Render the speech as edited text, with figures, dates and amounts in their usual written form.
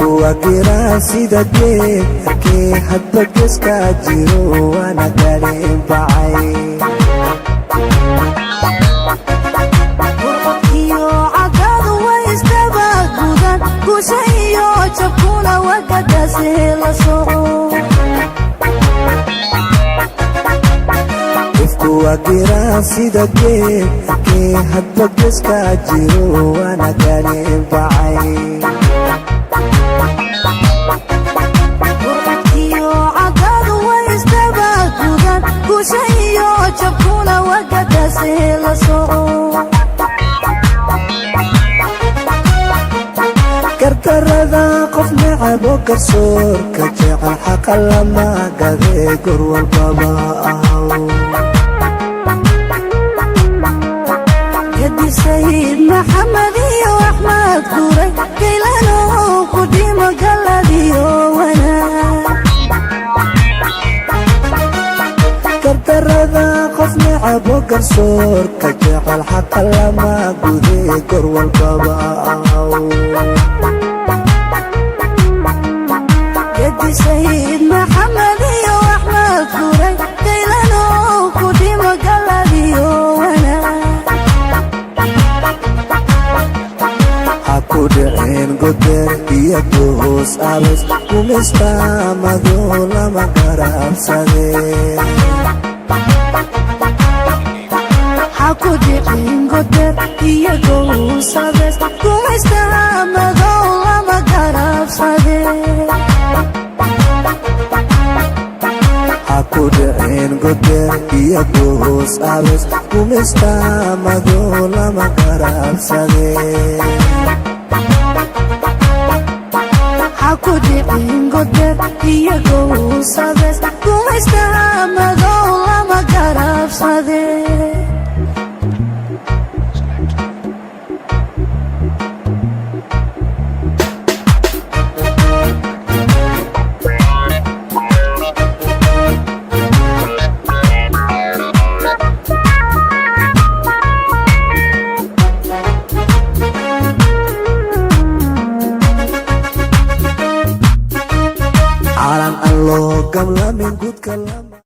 Ifku waa giraan sida geedkii hadba geeska jiro, waana galeen bacay. Gurcodkiyo cadadu way isdaba gudan, gusha iyo jabkuna wagadaase la soco. Ifku waa giraan sida geedkii hadba geeska jiro, waana galeen bacay. Gurcodkiyo cadadu way isdaba gudan, gusha iyo jabkuna wagadaase la soco. Gardarada qof necabo, garsoorka jecel, xaqa lama gadee, gor walbaba ahaw. Kadib Sayid Maxamed iyo Axmed Guray, Gaylano ku dhimo galadiyo wanaag. Gardarada qof necabo, garsoorka jecel, xaqa lama gudee, gor walbaba ahaw. Kadib Sayid Maxamed iyo Axmed Guray, Gaylano ku dhimo galadiyo wanaag. Ha ku dhicin godeer iyo goos abes, gumista madow lama garabsadee. Ha ku dhicin goder iyo gowsabes, gumaystaha madow lama garabsade. Ha ku dhicin godeer iyo goos abes, gumista madow lama garabsadee. Ha ku dhicin goder iyo gowsabes, gumaystaha madow lama garabsade. Calan aan loo gamlamin gudka lama.